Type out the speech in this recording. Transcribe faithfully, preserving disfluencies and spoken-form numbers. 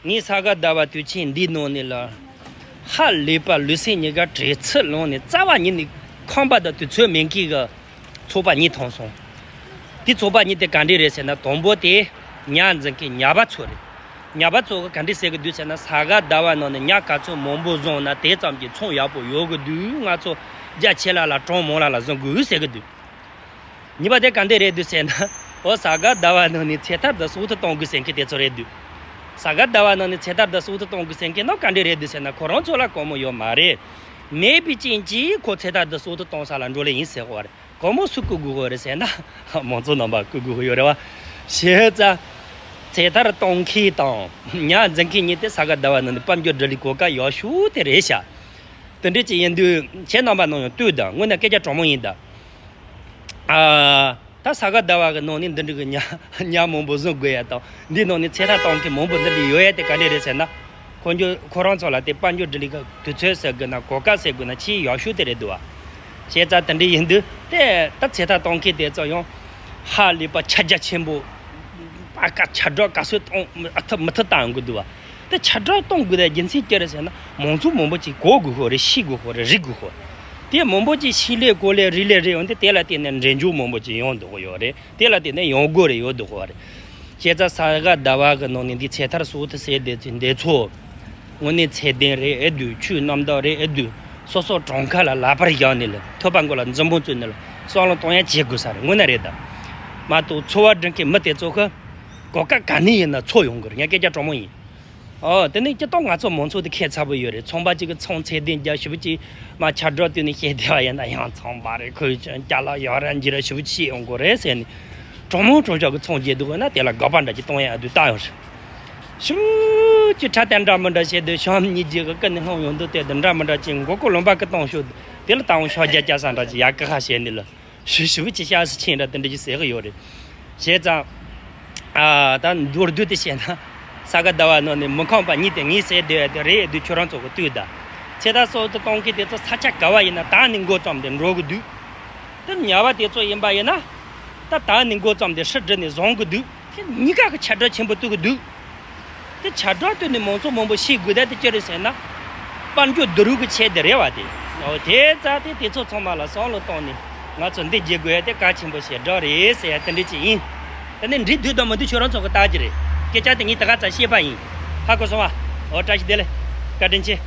ངས་ས་ག་ཟླ་བ་དུས་ཆེན་འདིའི་ནང་ནས་ལ། ཧ་ལས་པ་ལུས་སེམས་གཉིས་ཀ་བྲེལ་འཚུབ་ལངས་ནས་རྩ་བ་ཉིད་ནས་ཁང་པ་དང་དུས་ཚོད་མེད་མཁན་གྱི་ཚོགས་པ་གཉིས་མཐོང་སོང་། དེ་ཚོགས་པ་གཉིས་དེ་ག་འདྲས་རེད་ཟེར་ན། དང་པོ་དེ་ཉ་འཛིན་མཁན་ཉ་པ་ཚོ་རེད། ཉ་པ་ཚོ་གི་ག་འདྲས་ཟེར་གི་འདུག་ཟེར་ན། ས་ག་ཟླ་བ་ནང་ནས་ཉ་ག་ཚོད་མང་པོ་བཟུང་ན་དེ་ཙམ་གྱི་ཚོང་ཡག་པོ་ཡོང་གི་འདུག་ང་ཚོ་རྒྱ་ཆེ་ལ་ལ་གྲངས་མང་ལ་ལ་བཟོ་དགོས་ཟེར་གི་འདུག་གཉིས་པ་དེ་ག་འདྲས་རེད་འདུག་ཟེར་ན། འོ་ས་ག་ཟླ་བ་ནང་ནས་ཚེ་ཐར་དང་སྲོག་ཐར་གཏོང་དགོས་ཟེར་མཁན་དེ་ཚོ་རེད་འདུག་ས་ག་ཟླ་བ་ནང་ནས་ཚེ་ཐར་དང་སྲོག་ཐར་གཏོང་དགོས་ཟེར་མཁན་ནང་ག་འདྲས་རེད་འདུག་ཟེར་ན། ཁོ་རང་ཚོ་ལ་སྒོར་མོ་ཡོད་མ་རེད། མེད་པའི་རྐྱེན་གྱིས་ཁོ་ཚེ་ཐར་དང་སྲོག་ཐར་གཏོང་ས་ལ་འགྲོ་ལེ་ཡིན་ཟེར་གོ་བ་རེད། སྒོར་མོ་སུ་བསྐུར་དགོས་གོ་རེད་ཟེར་ན། མང་ཚོགས་རྣམ་པ་བསྐུར་དགོས་གི་ཡོད་རེད་བ། བྱས་ཙང་ཚེ་ཐར་གཏོང་མཁན་དང་ཉ་འཛིན་མཁན་གཉིས་དེ་ས་ག་ཟླ་བ་ནང་ནས་དཔལ་འབྱོར་སྒྲིག་ལས་གོ་སྐབས་ཡག་ཤོས་དེ་རེད་ཤག་དེ་འདྲས་ཅིག་ཡིན་དུས་ཁྱེད་རྣམ་པ་ནང་ཡང་ལྟོས་དང་། དངོས་གནས་སྐད་ཆ་དྲང་མོ་ཡིན་ད། ཨ། ད་ས་ག་ཟླ་བ་གི་ནང་ནས་འདི་འདྲ་གི་ཉ་ཉ་མང་པོ་བཟོ་དགོས་ཡ་དང་། འདི་ནང་ནས་ཚེ་ཐར་གཏོང་མཁན་མང་པོ་འདི་འདྲ་ཡོད་ཡ་དེ་ག་འདྲས་རེད་ཟེར་ན། ཁོ་ཚོ་ཁོ་རང་ཚོ་ལ་དེ་དཔལ་འབྱོར་སྒྲིག་ལས་ཀྱི་དུས་ཚོད་ཟེར་དགོས་ན་གོ་སྐབས་ཟེར་དགོས་ན་ཆེས་ཡག་ཤོས་དེ་རེད་འདུག་བ། བྱས་ཙང་དེ་འདྲ་ཡིན་དུས་དེ་ད་ཚེ་ཐར་གཏོང་མཁན་དེ་ཚོ་ཡང་ཧ་ལས་པ་ཁྱབ་རྒྱ་ཆེན་པོ། པ་ཀ་ཁྱབ་བསྒྲགས་ག་ཚོད་གཏོང་ཨ་ཐུབ་མི་ཐུབ་བཏང་དགོས་འདུག་བ། དེ་ཁྱབ་བསྒྲགས་གཏོང་དགོས་དེ་རྒྱུ་མཚན་ཅི་རེད་ཟེར་ན། མང་ཚོགས་མང་པོ་ཅིག་གོ་དགོས་ཤོག་རེད། ཤེས་དགོས་ཤོག་རེད། རིག་དགོས་ཤོག་དེ་མང་པོ་ཅིག་ཤེས་ལེ་གོ་ལེ་རིག་ལེ་རེད། འོན་ཏེ་དེ་ལ་བརྟེན་ནས་འབྲེལ་འཇོག་མང་པོ་ཅིག་ཡོང་འདུག་ཡོད་རེད། དེ་ལ་བརྟེན་ནས་ཡོང་སྒོ་རེ་ཡོད་འདུག་གོ་རེད། བྱས་ཙང་ས་ག་ཟླ་བ་གི་ནང་ནས་འདི་ཚེ་ཐར་སྲོག་ཐར་ཟེར་བསྡད་ཚེ་འདི་ཚོ་དངོས་གནས་ཚད་ལྡན་རེད་ཨེ་འདུག་ཆོས་རྣམ་དག་རེད་ཨེ་འདུག་སོ་སོ་གྲངས་ཀ་ལ་ལག་པར་བཞག་ནས་ལ་ཐོད་པ་མགོ་ལ་འཛུམ་བུ་བཙུགས་ནས་ལ་བསམ་བློ་གཏོང་ཡ་བྱེད་དགོས་ས་རེད། དངོས་གནས་རེད་ད། མ་གཏོགས་འཚོ་བ་སྒྲུབ་མཁན་མི་དེ་ཚོ་གི་གོ་སྐབས་ག་ནས་ཡིན་ན་འཚོལ་ཡོང་དགོས་རེད། ངས་སྐད་ཆ་དྲང་མོ་ཡིན། ཨོ། དེ་ནས་སྤྱིར་བཏང་ང་ཚོ་མང་ཚོགས་དེ་ཁྱད་མཚར་པོ་ཡོད་རེད། ཚོང་པ་གཅིག་གིས་ཚོང་ཚད་ལྡན་རྒྱག་ཞེ་པོ་ཅིག་མ་ཁྱབ་བསྒྲགས་བཏོན་ནས་བཤད་བསྡད་པ་ཡིན་ན། ཡང་ཚོང་པ་རེད། ཁོས་ཅང་ཅ་ལག་ཡག་ར་འཇིགས་ར་ཞེ་པོ་ཅིག་ཡོང་གི་རེད་ཟེར་ནས། དྲང་མོ་དྲང་བཞག་གི་ཚོང་རྒྱག་འདུག་ན་དེ་ལ་དགག་པ་འདྲ་ཅིག་གཏོང་ཡ་འདུག་ད་ཡོང་རེད། ཞེ་པོ་ཅིག་ཁྲ་ཏན་འདྲ་མི་འདྲ་བཤད་དུས་བྱམས་སྙིང་རྗེ་གི་ཀུན་ནས་ལྷུང་ཡོང་འདུག་དེ་འདྲ་མི་འདྲ་ཅིག་མགོ་སྐོར་ལུང་པ་གི་གཏོང་ཤོག་དེ་ལ་ད་འོང་ཤོག་རྒྱ་རྒྱ་ས་འདྲ་ཅིག་ཡག་གི་ཧ་བཤད་ནས་ལ། ཞུ་ཞུ་བུ་ཅི་ཤ་སི་ཆེན་ར་དེ་འདྲ་ཞིག་ཟེར་གི་ཡོད་རེད། བྱས་ཙང་། ཨ། ད་མདོར་བསྡུས་ཏེ་བཤད་ན། ས་ག་ཟླ་བ་ནང་ནས་མི་ཁོམ་པ་གཉིས་དེ་ངས་ཟེར་བསྡད་ཡ་དེ་རེད་འདུག་ཁྱོད་རང་ཚོ་གི་ལྟོས་དང་། ཚེ་ཐར་སྲོག་ཐར་གཏོང་མཁན་དེ་ཚོ་ས་ཆ་ག་བ་ཡིན་ན་ད་ནི་འགོ་བརྩམས་ཏེ་འགྲོ་གི་འདུག་དེ་ཉ་པ་དེ་ཚོ་ཡིན་པ་ཡིན་ན། ད་ད་ནི་འགོ་བརྩམས་ཏེ་ཧྲི་སྒྲིལ་ནས་བཟུང་གི་འདུག་དེ་གཉིས་ཀ་གི་ཁྱབ་བསྒྲགས་ཆེན་པོ་གཏོང་གི་འདུག་དེ་ཁྱབ་བསྒྲགས་བཏོན་ནས་མང་ཚོགས་མང་པོ་ཤེས་དགོས་ད་དེ་ཅི་རེད་ཟེར་ན། དཔལ་འབྱོར་བསྡུ་རུབ་ཀྱི་ཆེད་དུ་རེད་བ་དེ། འོ་དེ་ཙང་དེ་དེ་ཚོ་ཚང་མ་ལ་བསམ་བློ་བཏང་ནས་ང་ཚོ་འདི་བྱེད་དགོས་ཡ་དེ་གལ་ཆེན་པོ་ཞེ་དྲག་རེད་ཟེར་ཡ་དེ་འདྲ་ཅིག་ཡིན། དེ་ནས་འགྲིག་འདུག་དང་མི་འདུག་ཁྱོད་རང་ཚོ་གི་ལྟ་རྒྱུ་རེད། སྐད་ཆ་དེ་ངས་ད་ག་ཙམ་བཤད་པ་ཡིན། ཧ་གོ་སོང་ང་། འོ་བཀྲ་ཤིས་བདེ་ལེགས། བཀའ་དྲིན་ཆེ།